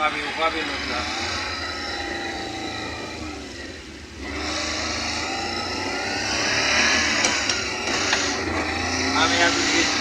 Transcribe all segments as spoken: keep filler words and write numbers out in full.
Frape, frape lòt la. Ame a tou vit.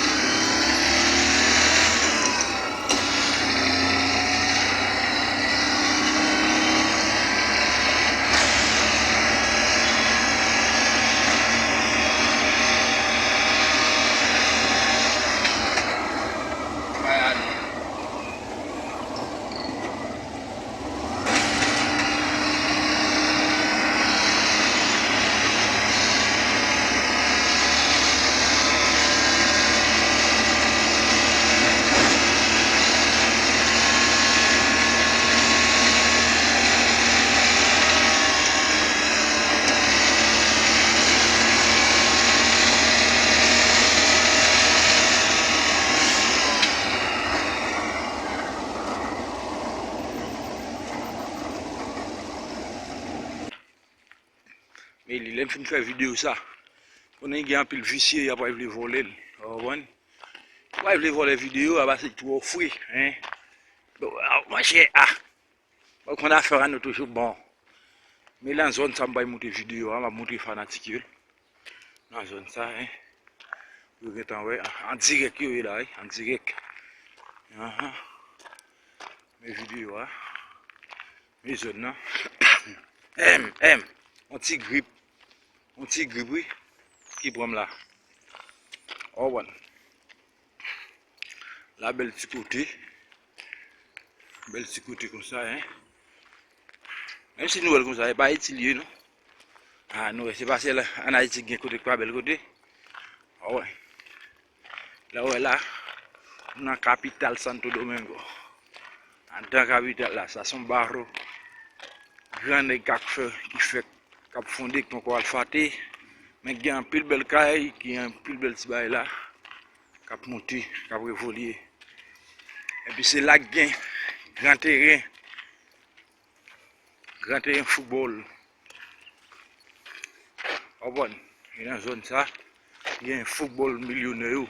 Men li, lè m fin fè videyo sa, konnen gen anpil visye, y ap pral vle vòlè l. Ou konprann? Ou pral vle vòlè videyo a, pase twò fre, en. Bon, a, monchè, a. Ou konn afè a, nou toujou bon. Men nan zòn sa, m pral montre videyo a, m ap montre fanatik yo. Nan zòn sa, en. Yo gentan wè, an, an dirèk yo ye la, wi, an dirèk. Anhan. Men videyo a. Men zòn nan. M, m. On ti grip. On ti grip, wi. Ki pran m la. Ou konprann. La bèl ti kote. Bèl ti kote konsa, en. Menm si nou wè l konsa, e pa Ayiti li ye, non. A, nou wè, se pa sèl an Ayiti gen kote k pa bèl kote. Ou wè. Lè w wè la, nou nan kapital Santo Domingo. Anndan kapital la, sa se yon baro. Gran nèg k ap fè, ki fè, k ap fonde, k poko al fate. Men gen anpil bèl kay, gen anpil bèl ti bagay la, k ap monte, k ap evolye. Epi se la k gen gran teren. Gran teren foutbòl. Ou konprann? E nan zòn sa, gen foutbòl milyonè yo.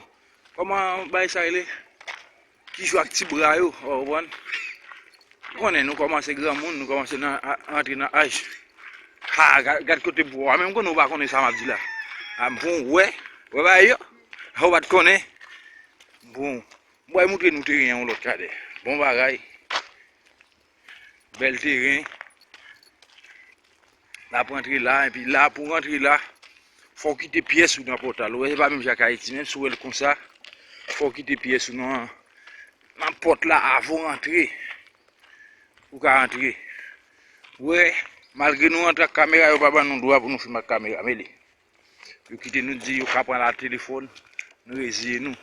Kòman bagay sa rele? Ki jwe ak ti bra yo, ou konprann? Ou konnen, nou kòmanse granmoun, nou kòmanse nan, a, antre nan aj. Ha, gad, gad kote bwa, menm konnen ou pa konnen sa m ap di la. A, bon, wè, wè bagay yo? Ou pa t konnen? Bon, m pral montre nou teren an yon lòt kadè. Bon bagay. Bèl teren. N ap rantre la, epi la, pou rantre la, fò w kite pyès ou nan pòt la. Ou wè, se pa menm jan ak Ayiti, menm si w wè l konsa, fò w kite pyès ou nan, nan pòt la avan w rantre. Ou ka rantre. Ou wè, malgre nou rantre ak kamera, yo pa ban nou dwa pou nou filme ak kamera, men li. Yo kite nou di yo ka pran la telefòn, nou reziye nou.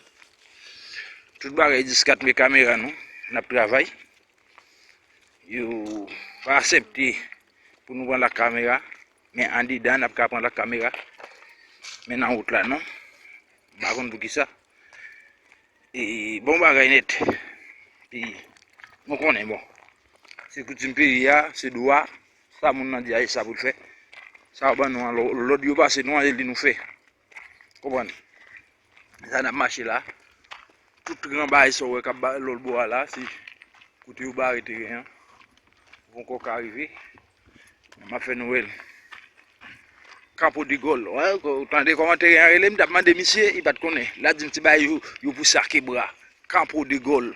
Tout bagay diskat, men kamera nou, n ap travay. Yo pa aksepte pou nou pran la kamera, men andedan n ap ka pran la kamera. Men nan wout la non. M pa konn poukisa. E bon bagay nèt. E nou konnen bon. Se koutim peyi a, se dwa. Sa moun nan di a, e sa pou l fè. Sa yo ban nou an, lò-, lòd yo pase nou an, e li nou fè. Konprann? Sa n ap mache la. Tout gran bagay sa w wè k ap ba-, lòt bò a la, se kote yo bare teren an. Poko ka rive. M ap fè nou wè l. Campo de Gol. Wè, ou tande kòman teren an rele? M t ap mande misye, li pa t konnen. L ap di m ti bagay yo, yo pouse ak bra. Campo de Gol.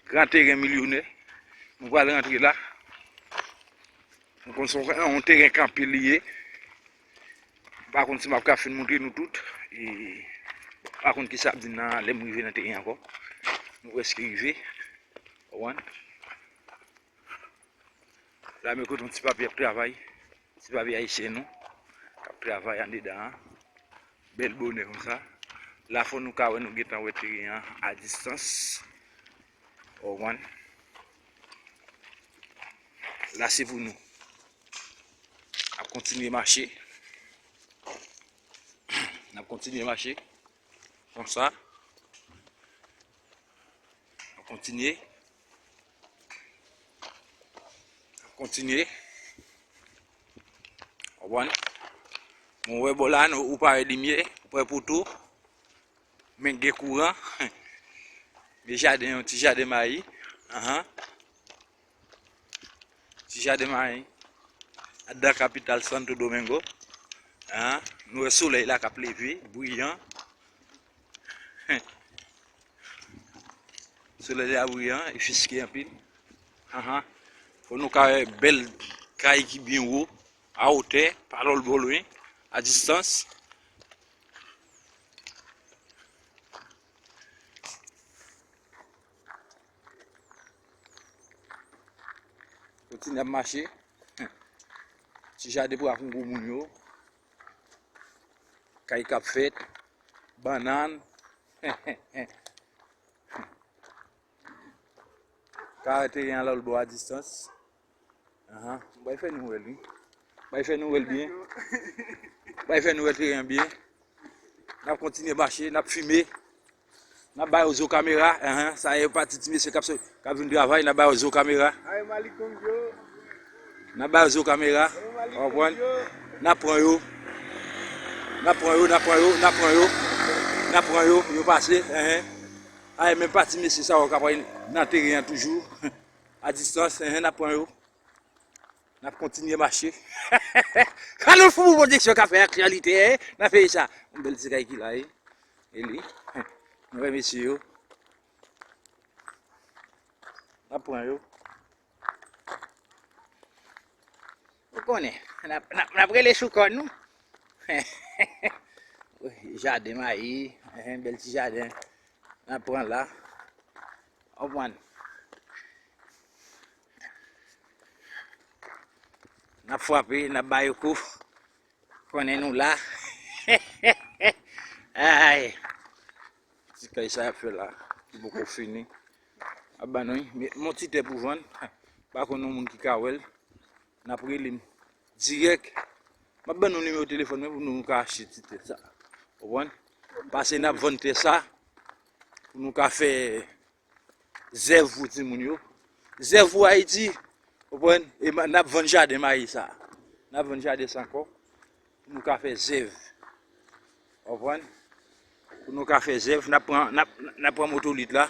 Gran teren milyonè. Nou pral rantre la. Nou konn se yon, yon teren kanpe li ye. M pa konn si m ap ka fin montre nou tout. E, m pa konn kisa ap di nan lè m rive nan teren ankò. Nou prèske rive. Ou konprann? La, men kote yon ti papye ap travay. Ti papye ayisyen nou. K ap travay andedan an. Bèl bonè konsa. La fò nou ka wè, nou gentan wè teren an a distans. Ou konprann? La se pou nou. N ap kontinye mache. N ap kontinye mache. Konsa. N ap kontinye. N ap kontinye. Ou konprann? Bon, ou wè bò la, nou, ou pa wè limyè, ou pa wè poto. Men gen kouran. Men jaden, yon ti jaden mayi. Anhan. Jaden mayi, anndan kapital Santo Domingo. Hein? Nou wè solèy la k ap leve, briyan. Solèy la briyan, e fiske anpil. Ahan. Fò nou ka wè bèl kay ki byen wo, a wotè, pa lòlbò lwen, a distans. Kontinye ap mache. Ti jaden pou ak gwo moun yo. Kay k ap fèt. Bannann. Ka wè teren an lòlbò a distans. Ahan. Bay fè nou wè l, wi. Bay fè nou wè l byen. Bay fè nou wè teren an byen. N ap kontinye mache, n ap fimen. N ap ba yo zo kamera. Ahan. Sa e pati ti mesye k ap sot, k ap vin travay, n ap ba yo zo kamera. Ay, Malik Kongyo. N ap ba yo zo kamera. Ay, Malik Kongyo. W konprann? N ap pran yo. N ap pran yo, n ap pran yo, n ap pran yo. N ap pran yo, yo pase. Ahan. Ay, menm pati mesye sa yo k ap nan teren an toujou. A distans, enhen, n ap pran yo. N ap kontinye mache. Kaloul Foufou Pwodiksyon k ap fè aktyalite, eh, nan peyi sa. Yon bèl ti kay ki la, eh. E li. Nou wè mesye yo. N ap pran yo. Ou konnen, n ap, n ap, n ap rele sou kò nou. Jaden mayi, enhen, bèl ti jaden. N ap pran la. Konprann? N ap frape, n ap ba yo kou. Konnen nou la. Ay. Ti kay sa y ap fè la, ki poko fini. Ap ban nou, men, men yon ti tè pou vann. Pa konn yon moun ki ka wè l. N ap rele m dirèk. M ap ban nou nimewo telefòn mwen pou nou ka achte ti tè sa. Konprann? Pase n ap vann tè sa. Pou nou ka fè zèv pou timoun yo. Zèv pou Ayiti. Konprann? E ma-, n ap vann jaden mayi sa. N ap vann jaden sa ankò. Pou nou ka fè zèv. Konprann? Pou nou ka fè zèv, n ap pran, n ap, n ap pran motolit la.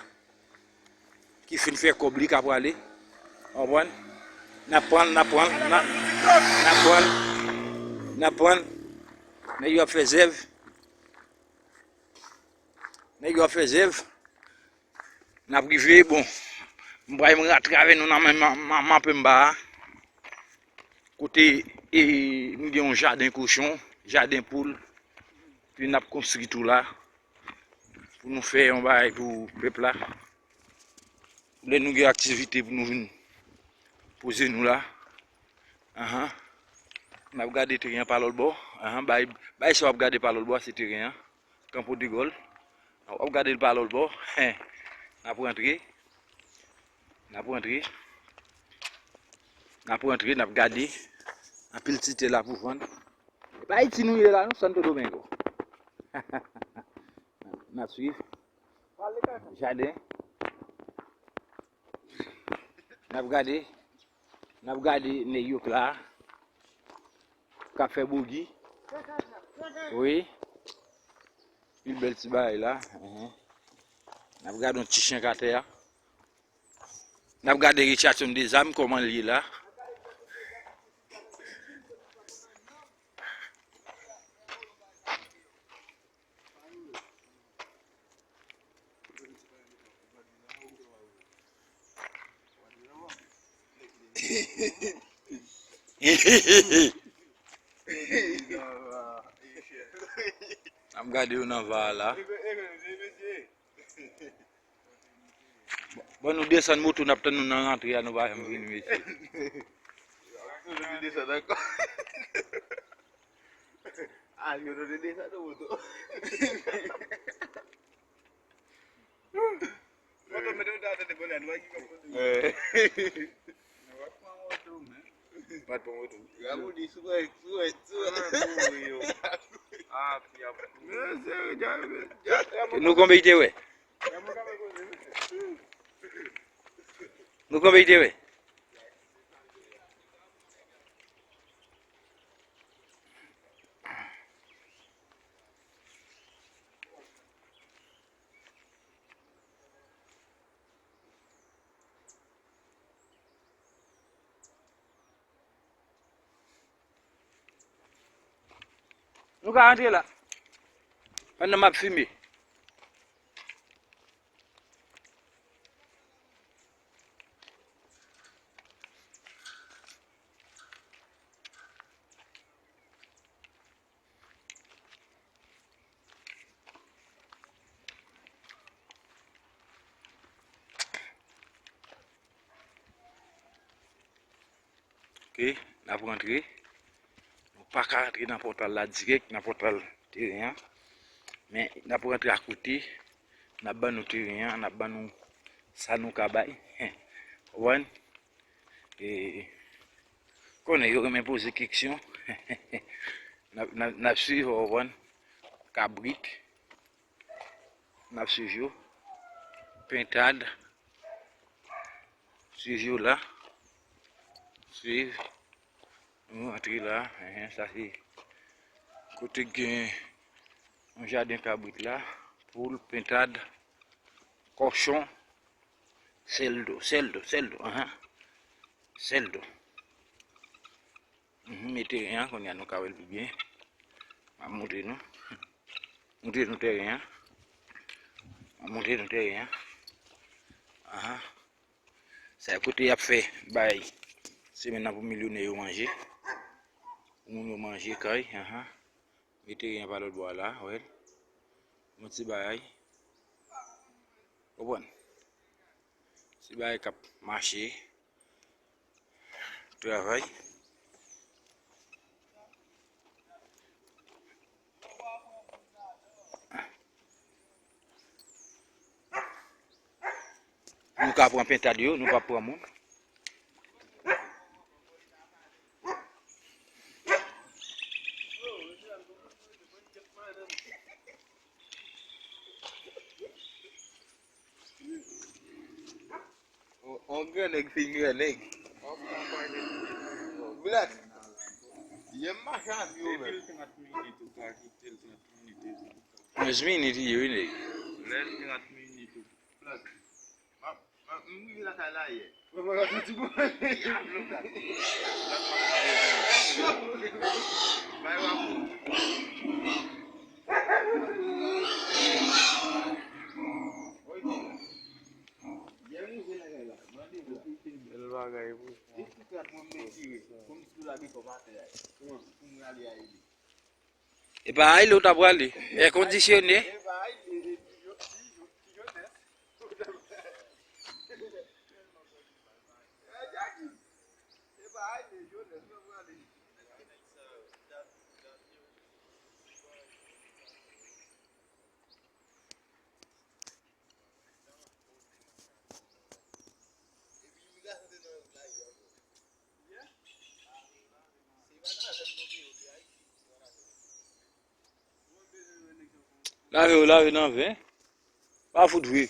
Ki fin fè kòb li ka prale. Konprann? N ap pran, n ap pran, n ap, n ap pran, n ap pran. Nèg yo ap fè zèv. Nèg yo ap fè zèv. N ap rive, bon, m pral rantre avè nou nan men ma-, ma-, manpe m ba a. Kote, e, nou gen yon jaden kochon, jaden poul. Epi n ap konstwi tou la. Pou nou fè yon bagay pou pèp la. Lè nou gen aktivite pou nou vin poze nou la. Ahan. N ap gade teren an pa lòt bò. Ahan, bay, bay sa w ap gade pa lòt bò a, se teren an. Kanpo de Gòl. W ap gade l pa lòt bò. Hen. N ap rantre. N ap rantre. N ap rantre, n ap gade. Anpil ti tè la pou vann. E pa Ayiti nou ye la, non, Santo Domingo. N ap swiv. Jaden. N ap gade. N ap gade nèg yo k la. K ap fè bougi. Wi. Pil bèl ti bagay la. Enhen. N ap gade yon ti chen k atè a. N ap gade Richardson Dezam kòman l ye la. N ap gade yo nan va a la. Bon, bon, nou desann moto, n ap tann nou nan rantre a, nou pa janm vini, mesye. Desann ankò. A, yo, nou te desann nan moto. Moto, mete moto a tande, bon, nou pa ki konn konduit. Eh. Nou pa pran moto, men. Pa t pran moto. Gabou di, sou wè, sou wè, sou wè. Ah, pi ap. Men, se, ja, ja, ja, nou konbite, wè. Nou konbite, wè. Nou ka antre la. Pandan m ap filme. Ok, n ap rantre. Nou pa ka rantre nan pòtal la dirèk, nan pòtal teren an. Men n ap rantre akote, n ap ban nou teren an, n ap ban nou sa nou ka bay. Konprann? E, konnen yo renmen poze keksyon. N ap, n ap, n ap swiv, w konprann? Kabrit. N ap swiv yo. Pentad. Swiv yo la. Swiv. Nou antre la. Enhen, sa se kote k gen yon jaden kabrit la. Poul, pentad, kòchon. Sèl do, sèl do, sèl do, anhan. Sèl do. Mhm, men teren an, kounye a nou ka wè l pi byen. M ap montre nou. Montre nou teren an. M ap montre nou teren an. Anhan. Sa e kote y ap fè bay semèn nan pou milyonè yo manje. Pou moun yo manje kay, anhan. Mete yon pa lòt bò a la, wè l. Yon ti bagay. Konprann? Ti bagay k ap mache. Travay. Nou ka pran pentad yo, nou p ap pran moun. On, on gran nèg fin gran nèg. Black. Yè m mache avyon menm. Onz minit li ye wi nèg. Lè trant minit ou. Black. M ap, m ap, m rive lakay la yè. Mwen mwen soti pou. Bay w ap. Bèl bagay pou fè. Epa Haïley ou ta prale. È kondisyone. Lave yo, lave nan ven. Pa fout vre.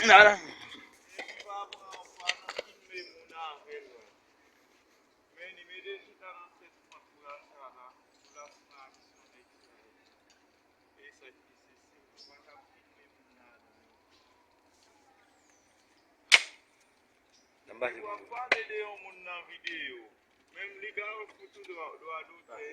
Nada. Nan bagay. Li w ap pale de yon moun nan videyo. Menm li ka fout ou dwa, dwa doutè.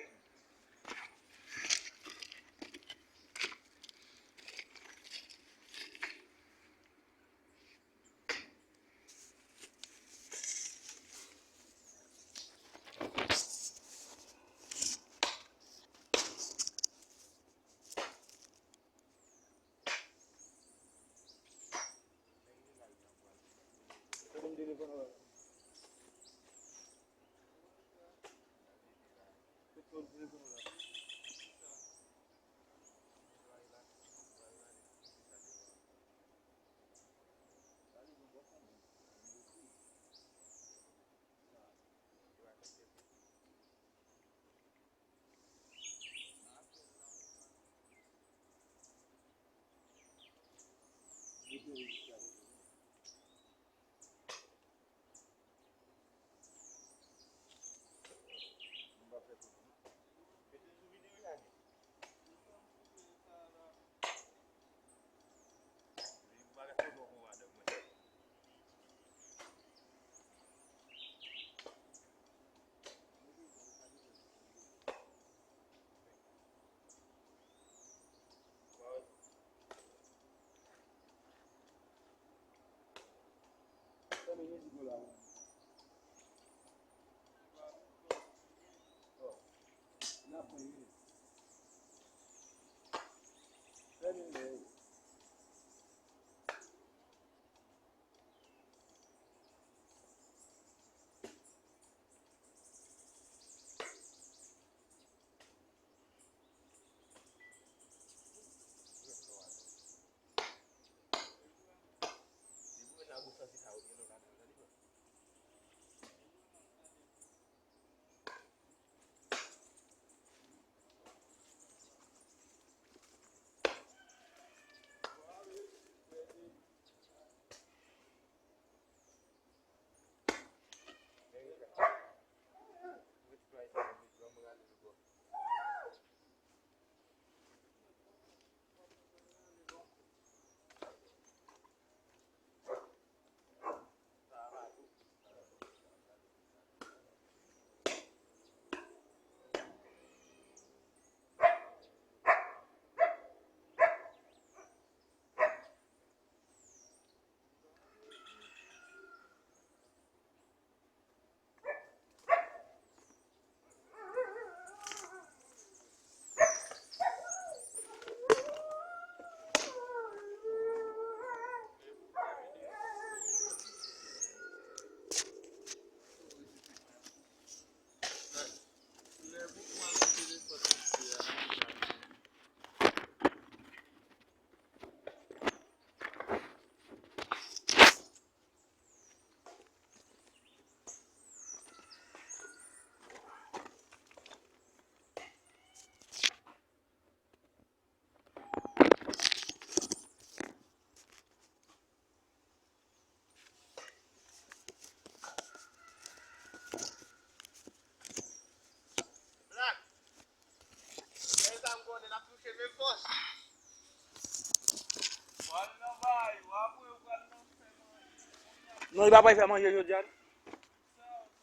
Non, li pa pral fè manje jodi a.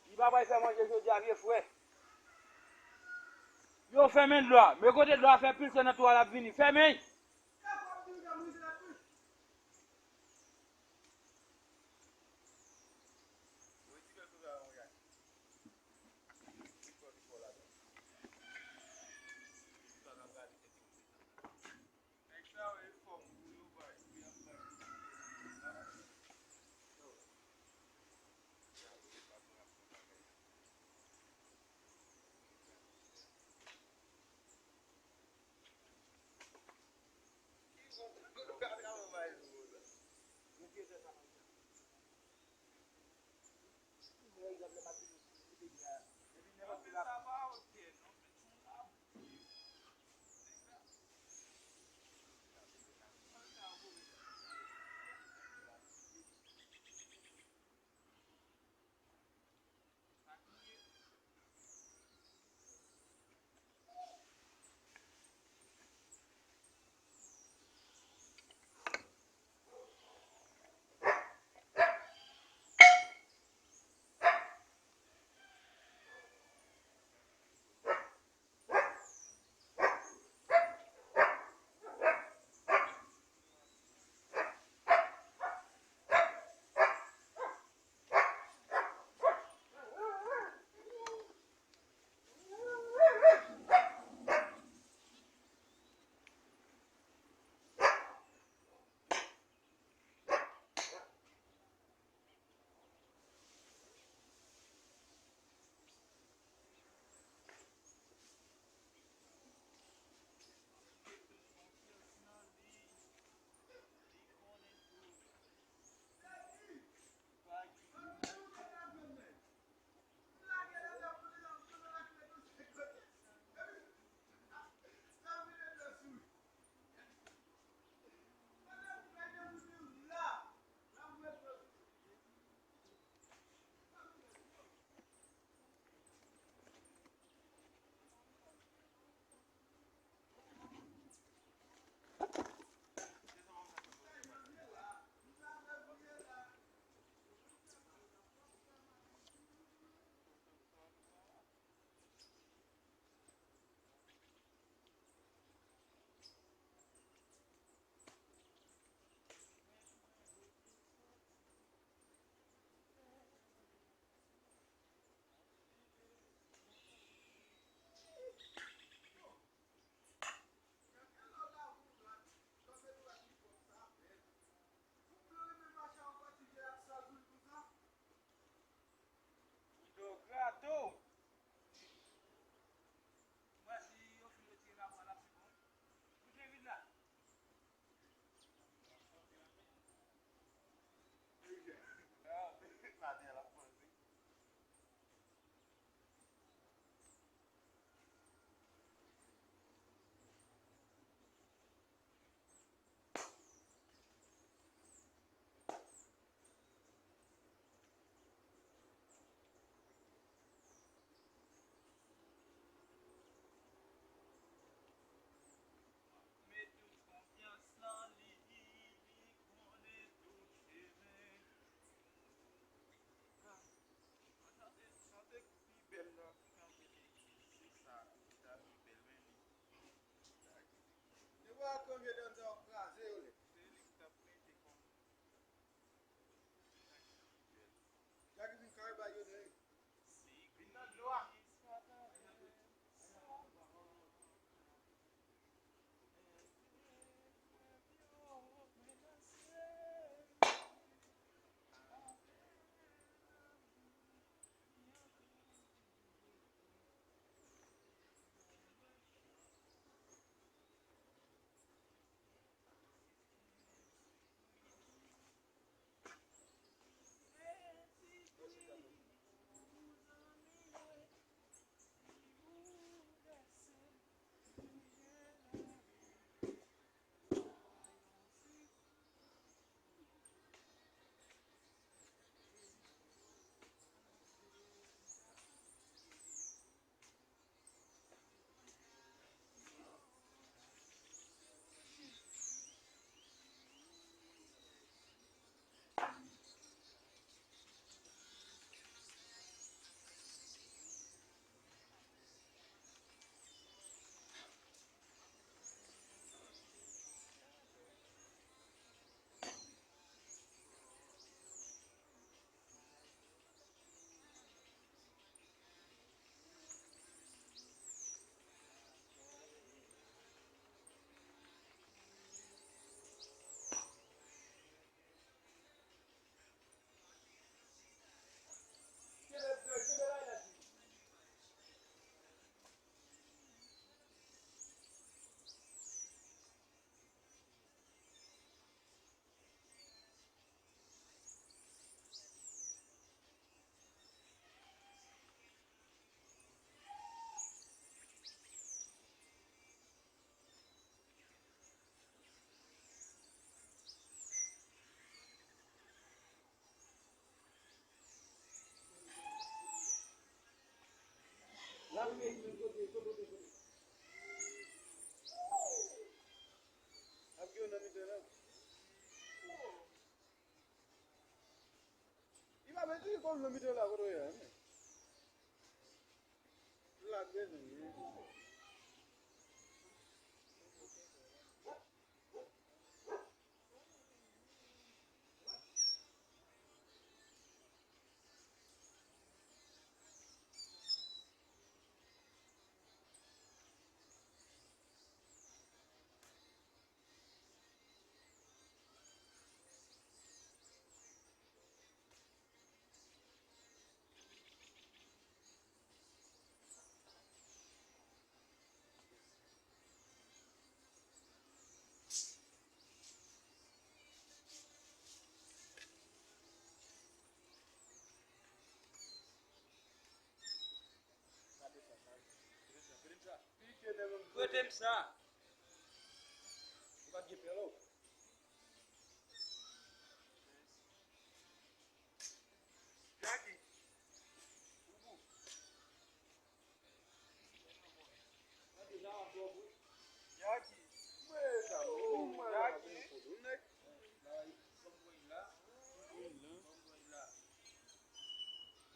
Li pa pral fè manje jodi a, vye frè. Yo, fèmen dlo a. Men kote dlo a fè pil sen nan twou a, l ap vini. Fèmen! Kòm nan mitan la, kote w ye a, men? Lage, men. Prete m sa. Ou pa t gen pèl, o. Jackie. Jackie. Jackie.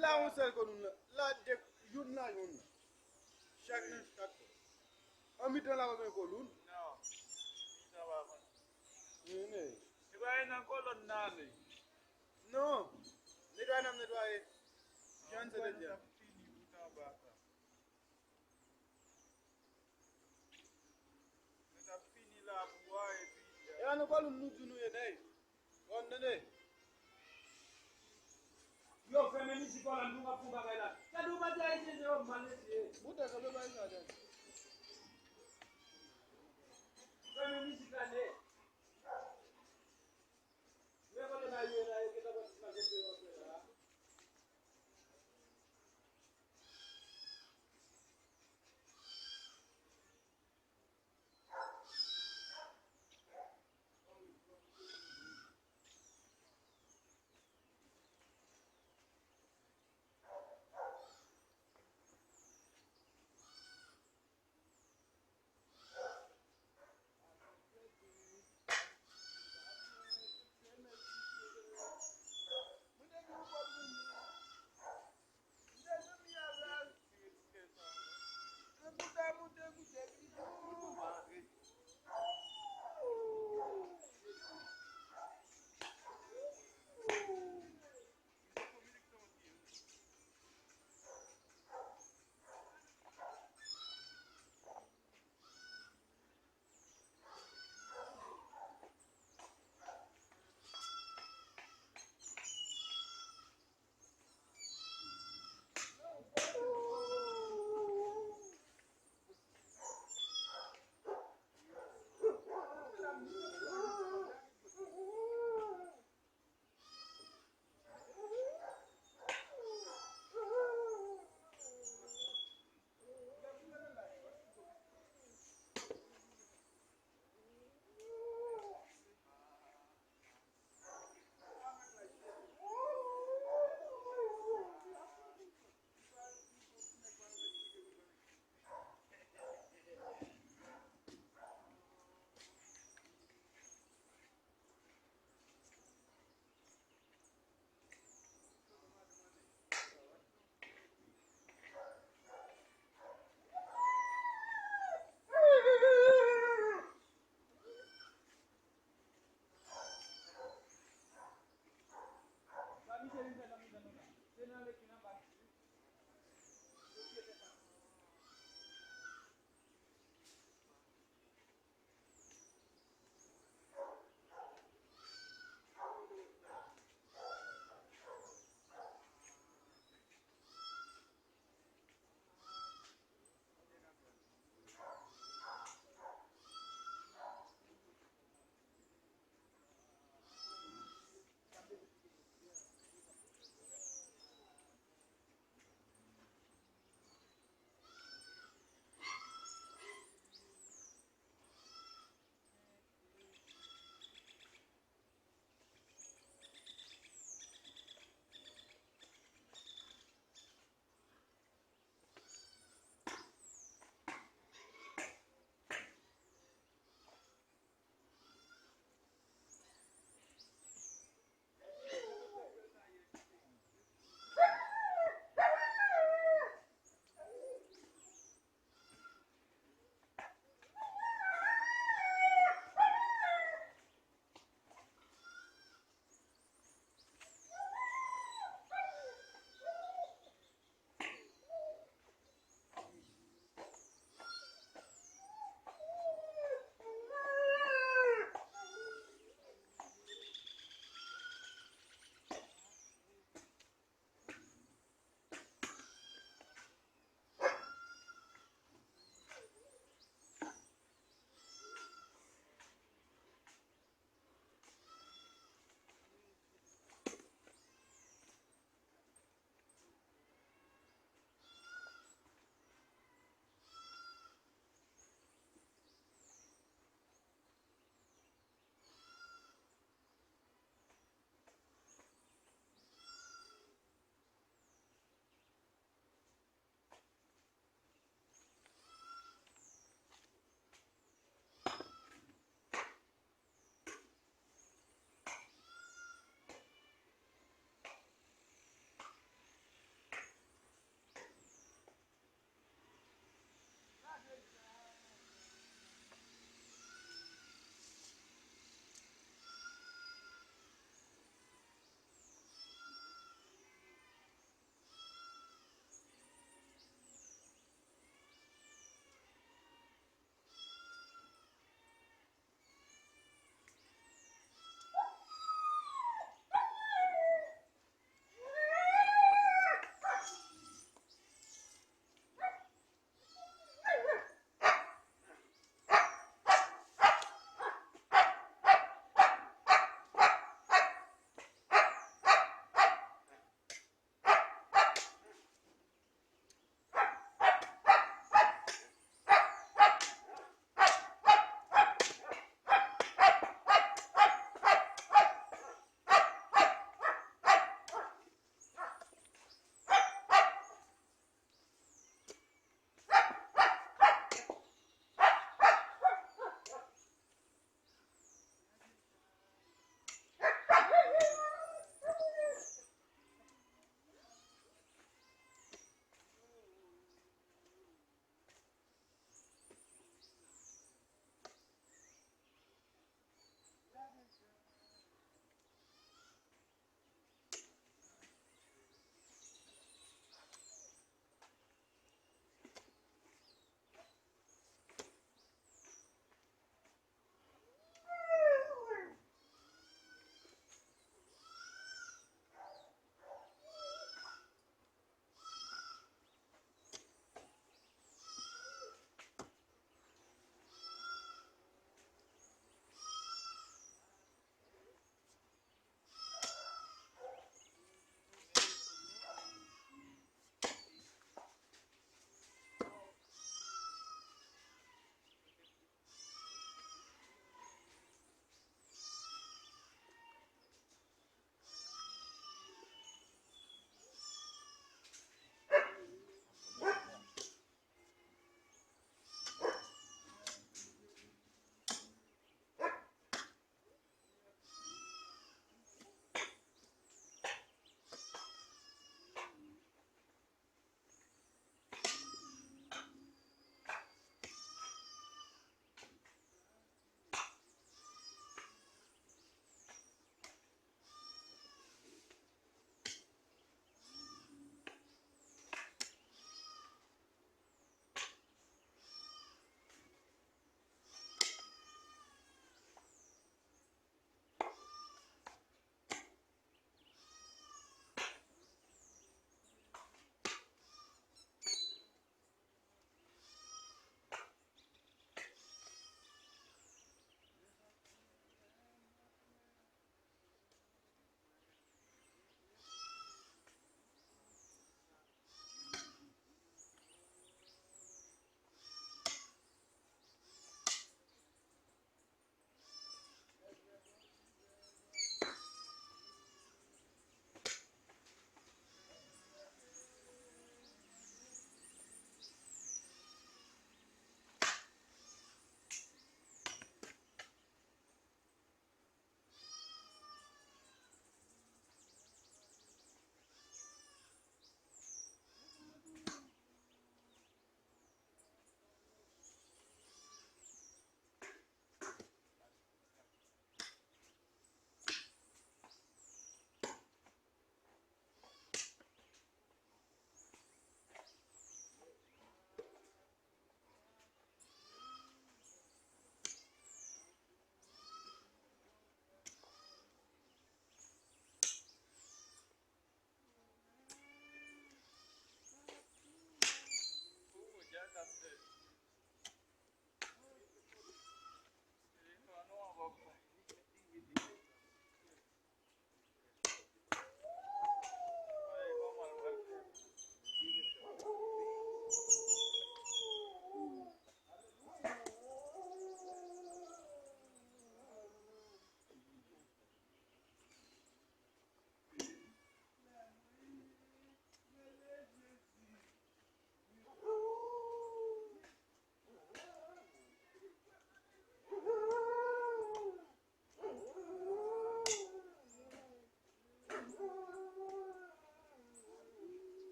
La yon sèl koloun la. La de, youn la, youn la. Chak nan chak bò. An mitan la pa gen koloun. Non. Mitan pa konn. Men, men. Se pa nan kolòn nan ale. Non. Netwaye n ap netwaye. Jan se te di a. Fini bout anba sa. Mwen t ap fini labou a epi. E ann nou pale nou di nou ye, nèg. Bon, tande. Yo, fèmen mizik la, nou ap fè bagay la. Gade yon bandi ayisyen, se yon mal mesye. Boutèk, kanpe bay sa, tande. Fèmen mizik la, nèg. Men kote bagay yo la, yo gentan pran ti mal mesye yo fè la.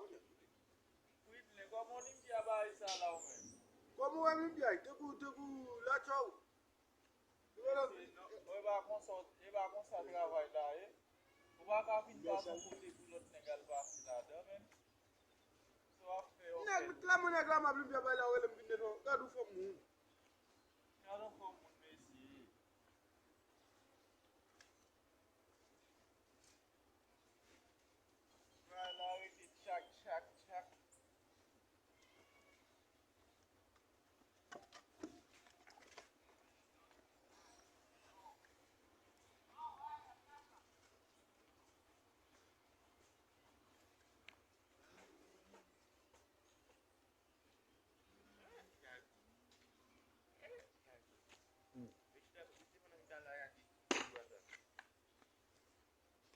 Fridley, kòman w limpye bagay sa la ou menm? Kòman w wè m limpye? Tankou, tankou latchòw. Mesye, non, e pa konsa, e pa konsa travay la ye. Ou pa ka vin pase yon kote pou lòt nèg al pase ladan, menm. Sa w ap fè, w ap fè. Nèg, kòman nèg la m ap limpye bagay la, ou rele m vin devan. Gad ou fanm moun. Gad ou fanm moun, mesye. Bagay la rete tchak, tchak, tchak.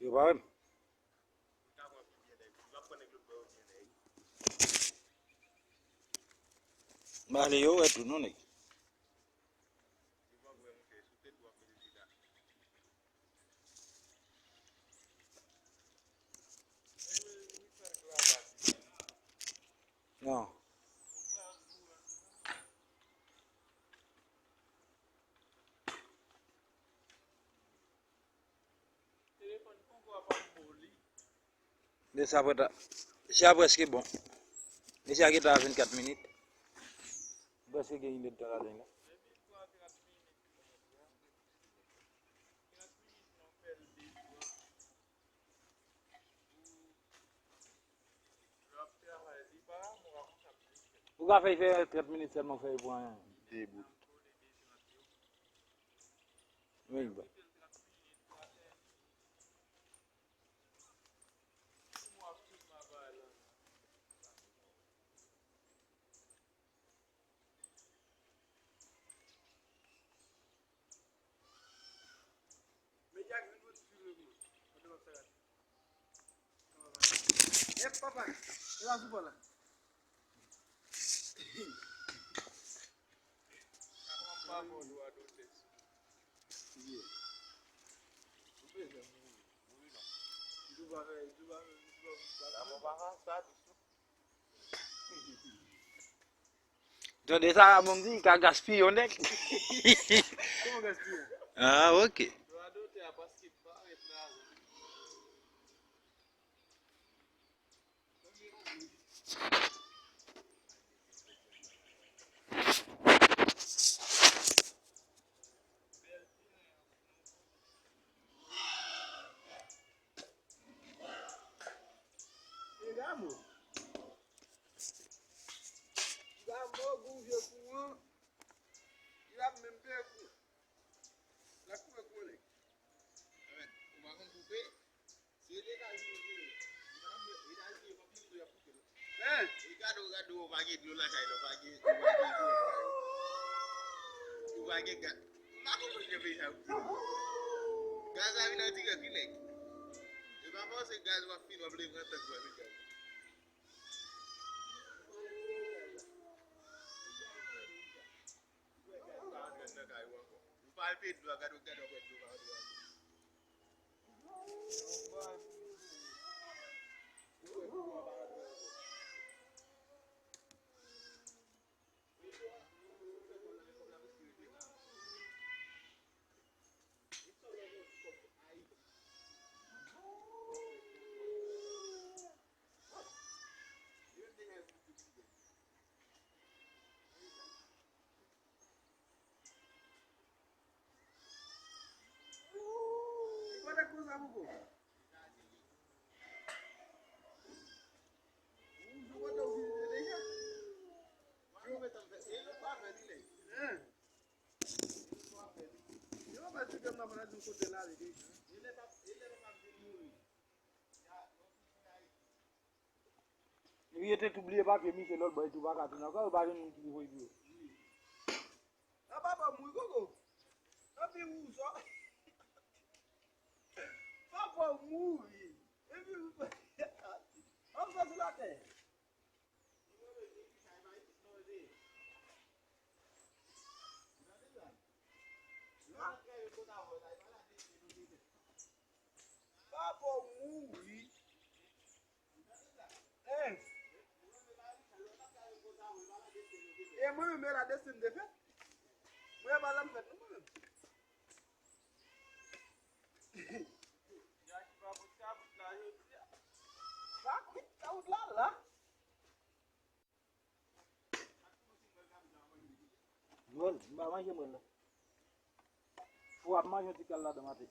Yo pa wè m. M ale yo wè tou non nèg. Non. Telefòn poko ap ap moli. Men sa prèt a, sa prèske bon. Men sa gentan a vennkat minit. Prèske gen inèdtan ladan la. Ou ka fè l fè trant minit sèlman, fè l pran de bout. Wi, ba. Medya ki vin pou ti filme pou mwen. Kote w ap fè la? Yep, papa. E la sou pò la. Pa bon dwa dotè. Ou bezwen mouri. Mouri non. Ou pa fè, ou pa fè, ou pa fè. La mò pa sa, doucement. Tande sa, bon, m di, ka gaspiye yon nèg. Kòman gaspiye? Ah, ok. Dwa dotè a paske parèt la. E Gamo. Gamo, gon vye kouran. Li ap menm peye kouran. L ap koupe kouran nèg. Ou pa konn koupe? Se Etazini yo vini. Etazini yo pa vini tou, y ap koupe. Hein? E gade w, gade w, pa gen dlo lakay la, pa gen, pa gen, pa gen gaz. M pa konprann jan peyi sa yo fou. Gaz la vin an dirèk, wi, nèg. E pa panse gaz w ap fini, w ap leve an tank pou w al met gaz. Pa antre nan kay ou ankò. Ou palpe dlo a, gade, gade w wè dlo pa antre ankò. Epi yo te tou bliye papye Michel lòt bò, yo tou pa ka tounen ankò, yo pa jwenn moun ki voye pou yo. A papa mouri koko. Epi ou sò. Papa mouri. Epi ou an sò sou latè. Papa mouri. Hein? E mwen menm, e la desann te fèt. Mwen, e pa la m fèt non, mwen menm. Jaki pa pote kabout la jodi a. Pa kwit kabout la la. Mwen, m pa manje mwen la. Ou ap manje yon ti kal ladan maten.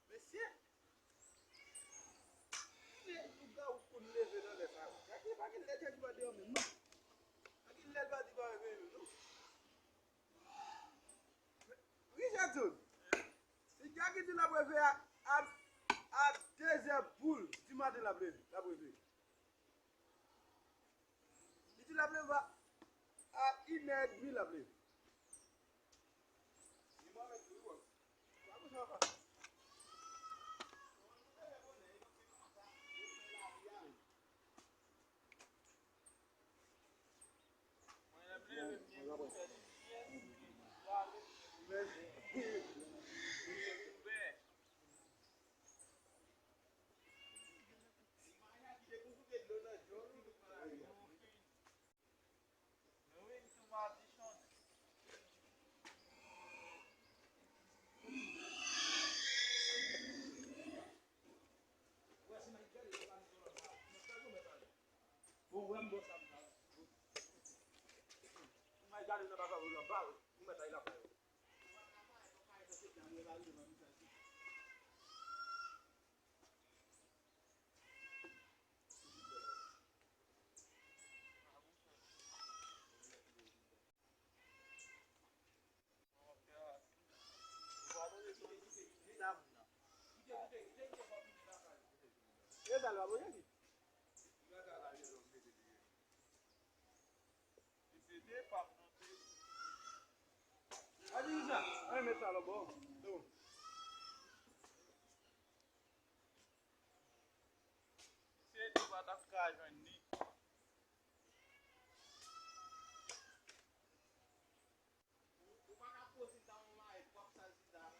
Mesye, men lougawou konn leve nan lè sa yo. Gade pa gen lè Djaki pa deyò menm non. Pa gen lè l pa di pa veye menm non. Richardson, si Djaki di l ap reveye a, a, a de zè boul di maten l ap leve, l ap reveye. Li di l ap leve a, a inè edmi l ap leve. Misye di w pa t ap ka jwenn li. Ou pa ka poze ta yon mayèt, w ap sal chita a.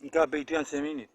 M ka peye trannsenk minit.